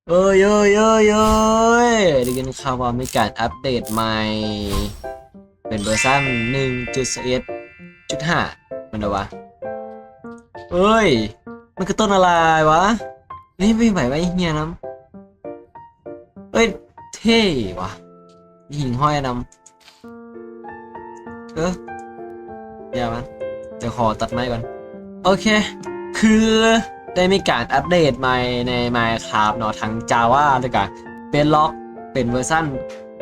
ເອີຍ ເອີຍ ເອີຍ ເອີຍ ໄດ້ຍິນຂ່າວວ່າມີການອັບເດດໃໝ່ ເປັນເວີຊັນໜຶ່ງຈຸດສິບເອັດຈຸດຫ້າ ແມ່ນບໍ່ວະ? ເອີຍ ມັນຄືຕົ້ນອາລາຍວະ? ເອີຍ ມີໃບໄມ້ເຫຍນຳ. ເອີຍ ເທ່ວະ ມີຫິ່ງຫ້ອຍນຳ. ເອີ ຢ່າມັນ ດຽວຂໍຕັດໄມ້ກ່ອນ. ໂອເຄ ຄືໄດ້ມີການອັບເດດໃໝ່ໃນ Minecraft ເນາະ ທັງ Java ແລ້ວກະ Bedrock ເປັນເວີຊັນ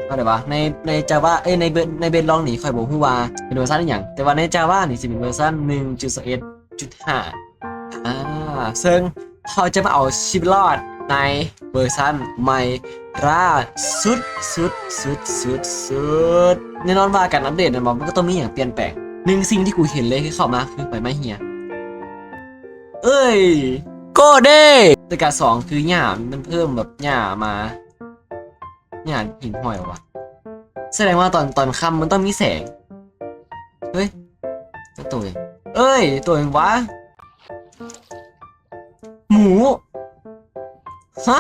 ເທົ່າໃດວະ? ໃນ ໃນ Java ເອີຍ ໃນ Bed- ໃນ Bedrock ນີ້ຂ້ອຍບໍ່ຮູ້ວ່າເປັນເວີຊັນອີ່ຫຍັງ ແຕ່ວ່າໃນ Java ນີ້ຊິເປັນເວີຊັນໜຶ່ງຈຸດສິບເອັດຈຸດຫ້າ ອ່າ ເຊິ່ງເຮົາຈະມາເອົາຊີວິດລອດໃນເວີຊັນໃໝ່ລ່າສຸດ ສຸດ ສຸດ ສຸດ ສຸດ. ແນ່ນອນວ່າການອັບເດດນັ້ນ ມັນກໍຕ້ອງມີຫຍັງປ່ຽນແປງ. ໜຶ່ງສິ່ງທີ່ກູເຫັນເລີຍຄືເຂົ້າມາຄືໃບໄມ້ເຫຍ. ເອີຍ ໂກເດ້ ແລ້ວກະສອງຄືຫຍ້າມັນເພີ່ມແບບຫຍ້າມາ ຫຍ້າຫີນຫ້ອຍຫວາ? ສະແດງວ່າຕອນ ຕອນຄ່ຳມັນຕ້ອງມີແສງ. ເຮີ້ຍ ຕົວຫຍັງ? ເອີຍ ຕົວຫຍັງຫວາ? ໝູ? ຮະ?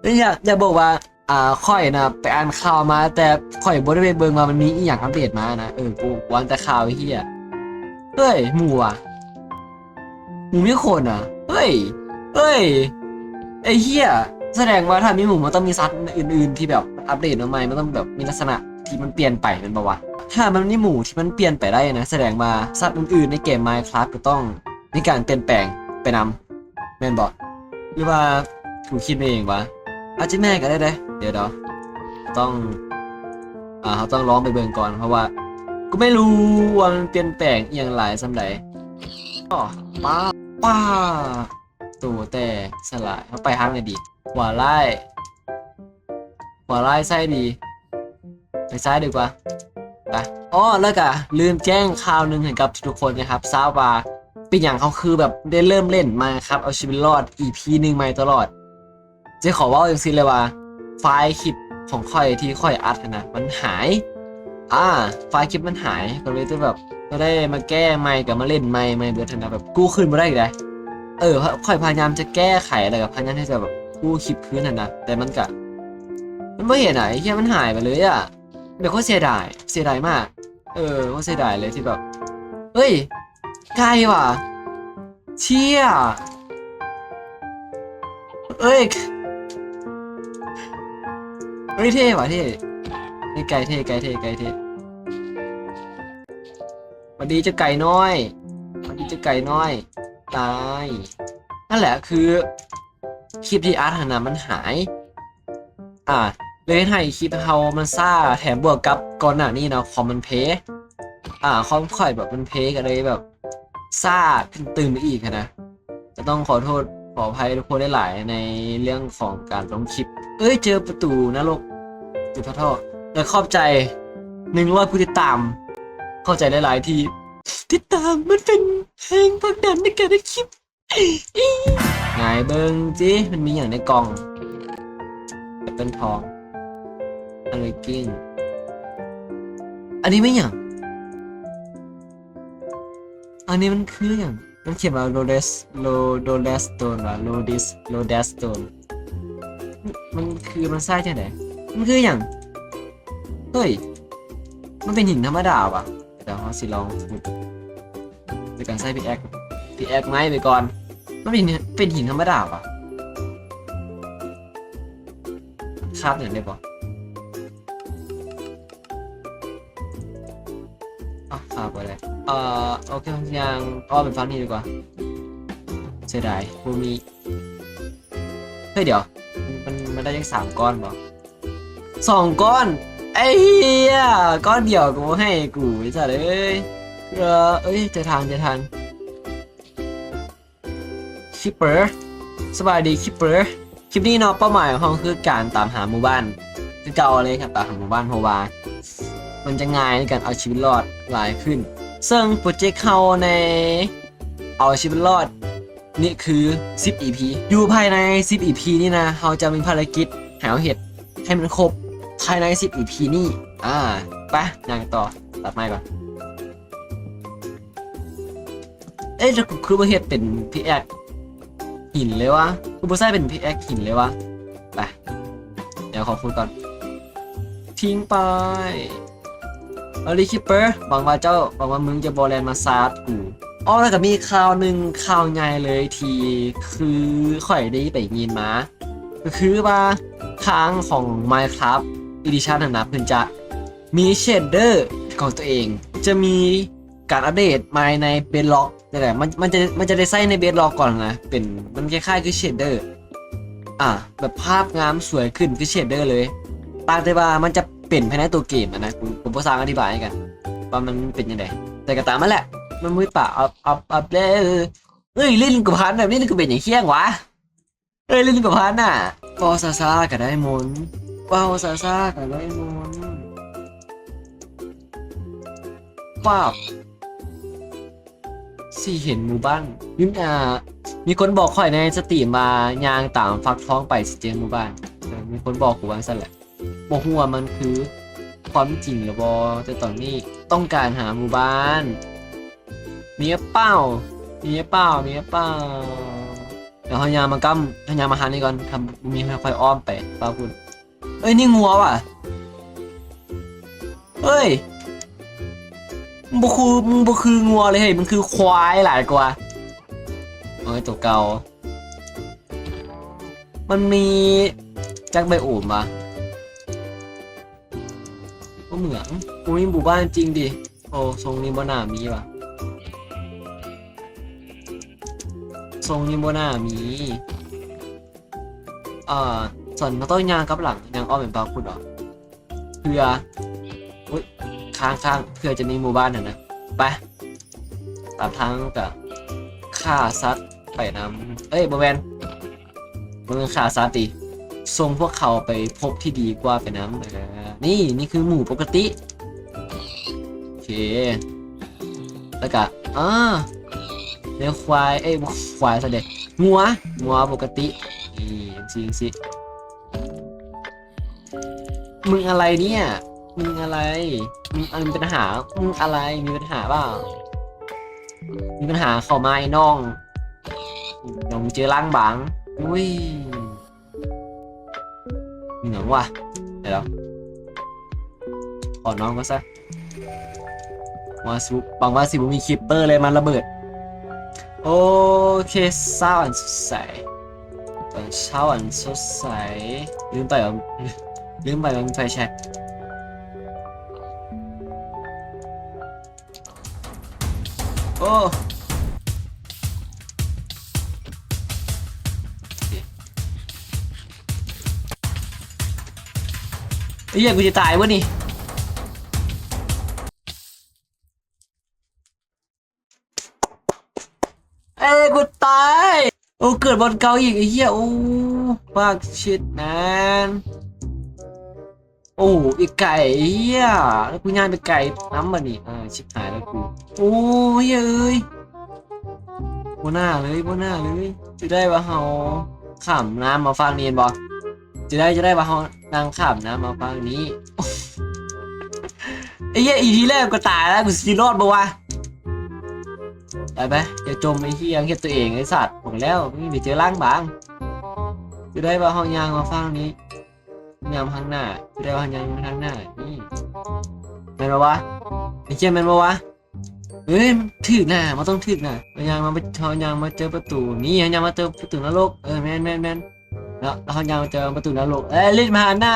ເອີຍ ຢາກ ຢາກບອກວ່າ ອ່າ ຂ້ອຍນະໄປອ່ານຂ່າວມາ ແຕ່ຂ້ອຍບໍ່ໄດ້ໄປເບິ່ງວ່າມັນມີອີ່ຫຍັງອັບເດດມານະ. ເອີ ກູ ກູອ່ານແຕ່ຂ່າວ. ເຮີ້ຍ ໝູຫວາ? ໝູມີຂົນຫວາ? ເຮີ້ຍ ເຮີ້ຍ ໄອ້ເຫຍ ສະແດງວ່າຖ້າມີໝູ ມັນຕ້ອງມີສັດອື່ນໆທີ່ແບບອັບເດດມາໃໝ່ ມັນຕ້ອງແບບມີລັກສະນະທີ່ມັນປ່ຽນໄປແມ່ນບໍ່ວະ? ຖ້າມັນມີໝູທີ່ມັນປ່ຽນໄປໄດ້ນະ ສະແດງວ່າສັດອື່ນໆໃນເກມ Minecraft ກໍຕ້ອງມີການປ່ຽນແປງໄປນຳ ແມ່ນບໍ່? ຫຼືວ່າກູຄິດໄປເອງຫວາ? ອາດຈະແມ່ນກໍໄດ້ເດ້. ດຽວໆ ຕ້ອງ ອ່າ ເຮົາຕ້ອງລອງໄປເບິ່ງກ່ອນ ເພາະວ່າກູໄມ່ຮູ້ວ່າມັນປ່ຽນແປງອີ່ຫຍັງຫຼາຍສ່ຳໃດ. ອໍ ປ້າ ປ້າ ໂຕແຕ່ສະຫຼາຍ. ເຮົາໄປທາງໃດດີ? ຂວາລ້າຍ ຂວາລ້າຍ ຊ້າຍດີ? ໄປຊ້າຍດີກວ່າ. ໄປ. ອໍ ແລ້ວກະລືມແຈ້ງຂ່າວໜຶ່ງໃຫ້ກັບທຸກໆຄົນໃຫ້ຮັບຊາບວ່າ ເປັນຫຍັງເຮົາຄືແບບໄດ້ເລີ່ມເລ່ນ Minecraft ເອົາຊີວິດລອດ ອີພີໜຶ່ງໃໝ່ຕະຫຼອດ. ຊິຂໍເວົ້າຈັ່ງຊີ້ເລີຍວ່າ ໄຟລ໌ຄລິບຂອງຂ້ອຍທີ່ຂ້ອຍອັດຫັ້ນນະ ມັນຫາຍ. ອ່າ ໄຟລ໌ຄລິບມັນຫາຍ ກໍເລີຍຕ້ອງແບບ ຕ້ອງໄດ້ມາແກ້ໃໝ່ ກໍມາເລ່ນໃໝ່ ໃໝ່ເບິດຫັ້ນນະ ແບບກູ້ຄືນບໍ່ໄດ້ອີກໃດ. ເອີ ຂ້ອຍພະຍາຍາມຈະແກ້ໄຂ ແລ້ວກໍພະຍາຍາມທີ່ຈະແບບກູ້ຄລິບຄືນຫັ້ນນະ ແຕ່ມັນກະ ມັນບໍ່ເຫັນອະ ໄອ້ເຫຍ ມັນຫາຍໄປເລີຍອະ. ແບບໂຄດເສຍດາຍ ເສຍດາຍມາກ. ເອີ ໂຄດເສຍດາຍເລີຍທີ່ແບບ ເອີຍ ໄກ່ຫວາ? ເຊຍ ເອີຍ ເອີຍ ເທ່ຫວາ ເທ່ ເອີຍ ໄກ່ເທ່ ໄກ່ເທ່ ໄກ່ເທ່. ຫວັດດີເຈົ້າໄກ່ນ້ອຍ ຫວັດດີເຈົ້າໄກ່ນ້ອຍ. ຕາຍ. ນັ້ນແຫຼະ ຄືຄລິບທີ່ອັດຫັ້ນນະມັນຫາຍ ອ່າ ເລີຍເຮັດໃຫ້ຄລິບເຮົາມັນຊ້າ ແຖມບວກກັບກ່ອນໜ້ານີ້ເນາະ ຄອມມັນເພ ອ່າ ຄອມຂ້ອຍແບບມັນເພ ກໍເລີຍແບບຊ້າຕື່ມໄປອີກຫັ້ນນະ. ກໍຕ້ອງຂໍໂທດຂໍອະໄພທຸກຄົນຫຼາຍໆ ໃນເລື່ອງຂອງການລົງຄລິບ. ເອີຍ ເຈີປະຕູນະລົກ ຈຸດທໍ່ ແລະ ຂອບໃຈໜຶ່ງຮ້ອຍຜູ້ຕິດຕາມ. ຂອບໃຈຫຼາຍໆທີ່ຕິດຕາມ ມັນເປັນແຮງຜັກດັນໃນການເຮັດຄລິບ. ຫງາຍເບິ່ງຕິ ມັນມີຫຍັງໃນກ່ອງ? ແອັບເປິ້ນທອງ ອັນເວກິ້ງ ອັນນີ້ແມ່ນຫຍັງ? ອັນນີ້ມັນຄືຫຍັງ? ມັນຂຽນວ່າ Lodest Lo- Lodestone ຫວາ? Lodis Lodestone ມັນຄື ມັນໃຊ້ຈັ່ງໃດ? ມັນຄືຫຍັງ? ເຮີ້ຍ ມັນເປັນຫີນທຳມະດາຫວາ? ດຽວເຮົາຊິລອງຂຸດ ໂດຍການໃຊ້ພິກແອັກ ພິກແອັກໄມ້ໄປກ່ອນ. ມັນເປັນ ເປັນຫີນທຳມະດາຫວາ? ຄາບຫຍັງໄດ້ບໍ່? ອາ ຄາບບໍ່ໄດ້. ເອີ ໂອເຄ ຍ່າງອ້ອມໄປຝັ່ງນີ້ດີກວ່າ. ເສຍດາຍ ບໍ່ມີ. ເຮີ້ຍ ດຽວ ມັນ ມັນໄດ້ຈັກສາມກ້ອນບໍ່? ສອງກ້ອນ. ໄອ້ເຫຍ ກ້ອນດຽວກໍບໍ່ໃຫ້ກູ ໄອ້ສັດເອີຍ. ເອີ ເອີຍ ເຈີທາງ ເຈີທາງ. Creeper ສະບາຍດີ Creeper. ຄລິບນີ້ເນາະ ເປົ້າໝາຍຂອງເຮົາຄືການຕາມຫາໝູ່ບ້ານຄືເກົ່າເລີຍຄັບ ຕາມຫາໝູ່ບ້ານ ເພາະວ່າມັນຈະງ່າຍໃນການເອົາຊີວິດລອດຫຼາຍຂຶ້ນ. ເຊິ່ງໂປຣເຈັກເຮົາໃນເອົາຊີວິດລອດ ນີ້ຄືສິບອີພີ ຢູ່ພາຍໃນສິບອີພີນີ້ນະ ເຮົາຈະມີພາລະກິດໃຫ້ເຮົາເຮັດໃຫ້ມັນຄົບພາຍໃນສິບອີພີນີ້. ອາ ໄປ ຍ່າງຕໍ່ ຕັດໄມ້ກ່ອນ. ເອີ ແລ້ວກູຄືບໍ່ເຮັດເປັນພິກແອັກ? ຫີນເລີຍວະ? ຄືບໍ່ໃຊ້ເປັນພິກແອັກຫີນເລີຍວະ? ໄປ ດຽວຂໍຂຸດກ່ອນ ຖິ້ມໄປ. ເອີລິຄິບເປີ ຫວັງວ່າເຈົ້າ ຫວັງວ່າມຶງຈະບໍ່ແລ່ນມາຊາດກູ. ອໍ ແລ້ວກໍມີຂ່າວໜຶ່ງ ຂ່າວໃຫຍ່ເລີຍທີ່ຄືຂ້ອຍໄດ້ໄປຍິນມາ ກໍຄືວ່າທາງຂອງ Minecraft Edition ຫັ້ນນະ ເພິ່ນຈະມີເຊດເດີຂອງຕົວເອງ ຈະມີການອັບເດດໃໝ່ໃນ Bedrock ນີ້ແຫຼະ ມັນ ມັນຈະ ມັນຈະໄດ້ໃຊ້ໃນ Bedrock ກ່ອນນະ ເປັນ ມັນຄ້າຍໆຄືເຊດເດີ ອ່າ ແບບພາບງາມສວຍຂຶ້ນຄືເຊດເດີເລີຍ ຕ່າງແຕ່ວ່າມັນຈະເປັນພາຍໃນຕົວເກມຫັ້ນນະ ກູ ກູບໍ່ຊ່າງອະທິບາຍໃຫ້ກັນວ່າມັນເປັນຈັ່ງໃດ ແຕ່ກໍຕາມນັ້ນແຫຼະ ມັນມີປາກອັບ ອັບ ອັບເດີ. ເອີຍ ຫຼິ້ນກັບພັນນະ ຫຼິ້ນກັບເປັນຫຍັງຄຽງວະ? ເອີຍ ຫຼິ້ນກັບພັນນະ ເວົ້າຊ້າໆກໍໄດ້ມົນ ເວົ້າຊ້າໆກໍໄດ້ມົນ ປາບ. ຊິເຫັນໝູ່ບ້ານ ມີ ອ່າ ມີຄົນບອກຂ້ອຍໃນສະຕຣີມວ່າ ຍ່າງຕາມຟັກທອງໄປຊິເຈີໝູ່ບ້ານ ເອີ ມີຄົນບອກກູວ່າຊັ້ນແຫຼະ ບໍ່ຮູ້ວ່າມັນຄືຄວາມຈິງຫຼືບໍ່ ແຕ່ຕອນນີ້ຕ້ອງການຫາໝູ່ບ້ານ. ມີເປົ່າ ມີເປົ່າ ມີເປົ່າ ດຽວເຮົາຍ່າງມາກ້ຳ ເຮົາຍ່າງມາຫານີ້ກ່ອນ ຖ້າບໍ່ມີໃຫ້ຂ້ອຍອ້ອມໄປຟ້າວພຸ້ນ. ເອີຍ ນີ້ງົວຫວາ? ເອີຍ ມຶງບໍ່ຄື ມຶງບໍ່ຄືງົວເລີຍເຮີ້ຍ ມັນຄືຄວາຍຫຼາຍກວ່າ. ເອີຍ ໂຕເກົ່າ ມັນມີຈັກໄບໂອມຫວາ? ບໍ່ເໝືອນ ບໍ່ມີໝູ່ບ້ານຈິງດິ. ໂອ້ ຊົງນີ້ບໍ່ໜ້າມີຫວາ? ຊົງນີ້ບໍ່ໜ້າມີ. ເອີ ສ່ວນເຮົາຕ້ອງຍ່າງກັບຫຼັງ ຍ່າງອ້ອມໄປບາງພຸ້ນເນາະ ເພື່ອ ອຸ້ຍ ຄ້າງໆ ເພື່ອຈະມີໝູ່ບ້ານຫັ້ນນະ. ໄປ ຕາມທາງກະຂ້າສັດໄປນຳ ເອີຍ ບໍ່ແມ່ນ ບໍ່ແມ່ນຂ້າສັດຕິ ສົ່ງພວກເຂົາໄປພົບທີ່ດີກວ່າໄປນຳ. ເອີ ນີ້ ນີ້ຄືໝູປົກກະຕິ. ໂອເຄ ແລ້ວກະ ອາ ແລ້ວຄວາຍ ເອີຍ ບໍ່ຄວາຍຊະເດ ງົວ ງົວປົກກະຕິ. ນີ້ ຈັ່ງຊີ້ ຈັ່ງຊີ້. ມຶງອະໄລເນຍ ມຶງອະໄລ? ມຶງ ເອີ ມີປັນຫາ? ມຶງອະໄລ? ມີປັນຫາເປົ່າ? ມີປັນຫາເຂົ້າມາໄອ້ນ້ອງ ດຽວມຶງເຈີລ້າງບາງ. ອຸ້ຍ ມີຫຍັງວະ? ດຽວ ຂໍນອນກ່ອນຊະ. ຫວັງວ່າຊິ ຫວັງວ່າຊິບໍ່ມີຄຣີບເປີເລີຍມາລະເບີດ. ໂອເຄ ເຊົ້າອັນສົດໃສ ຕອນເຊົ້າອັນສົດໃສ. ລືມໄປວ່າ ລືມໄປວ່າມີໄຟແຊັກ. ໂອ້ ເອີຍ ກູຈະຕາຍວະນີ້. ເອີຍ ກູຕາຍ. ໂອ້ ເກີດບ່ອນເກົ່າອີກ ໄອ້ເຫຍ. ໂອ້ fuck shit man. ໂອ້ ອີກໄກ ເຫຍ ແລ້ວກູຍ່າງໄປໄກນຳບາດນີ້. ອາ ຊິບຫາຍແລ້ວກູ. ໂອ້ຍ ເອີຍ ບໍ່ໜ້າເລີຍ ບໍ່ໜ້າເລີຍ. ຈະໄດ້ວ່າເຮົາຂ້າມນ້ຳມາຝັ່ງນີ້ແມ່ນບໍ່? ຈະໄດ້ ຈະໄດ້ວ່າເຮົາ ນາງຂ້າມນ້ຳມາຝັ່ງນີ້. ໄອ້ເຫຍ ອີພີແລກກໍຕາຍແລ້ວ ກູຊິລອດບໍ່ວະ? ໄປໄປ ຢ່າຈົມໄອ້ເຫຍ ເຮັດຕົວເອງໄອ້ສັດ. ບອກແລ້ວ ມຶງໄປເຈີລ້າງບາງ. ຈະໄດ້ວ່າເຮົາຍ່າງມາຝັ່ງນີ້ ຍ່າງມາທາງໜ້າ. ຈະໄດ້ວ່າເຮົາຍ່າງມາທາງໜ້ານີ້ ແມ່ນບໍ່ວະ? ໄອ້ເຫຍ ແມ່ນບໍ່ວະ? ເອີຍ ຖືກນະ ມັນຕ້ອງຖືກນະ. ເຮົາຍ່າງມາ ເຮົາຍ່າງມາເຈີປະຕູນີ້ ເຮົາຍ່າງມາເຈີປະຕູນະລົກ. ເອີ ແມ່ນໆໆ ເນາະ ເຮົາຍ່າງມາເຈີປະຕູນະລົກ. ເອີຍ ຫຼິ້ນມາຫາໜ້າ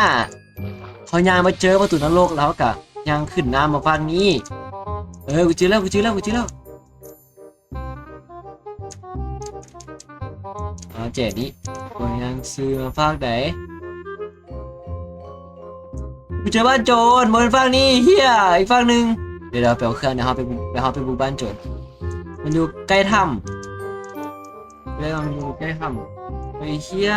ເຮົາຍ່າງມາເຈີປະຕູນະລົກ ແລ້ວເຮົາກະຍ່າງຂຶ້ນນ້ຳມາຝັ່ງນີ້. ເອີ ກູຈື່ແລ້ວ ກູຈື່ແລ້ວ ກູຈື່ແລ້ວ. ເອົາແຈນີ້ ບໍ່ມີຫຍັງຊື້ມາຝາກໃດ. ກູເຈີບ້ານໂຈນ ບໍ່ແມ່ນຝັ່ງນີ້ ເຫຍ ອີກຝັ່ງໜຶ່ງ. ດຽວ ດຽວໄປເອົາເຄື່ອງ ດຽວເຮົາໄປ ດຽວເຮົາໄປບຸກບ້ານໂຈນ. ມັນຢູ່ໃກ້ຖ້ຳ ເລື່ອງຢູ່ໃກ້ຖ້ຳ. ໄອ້ເຫຍ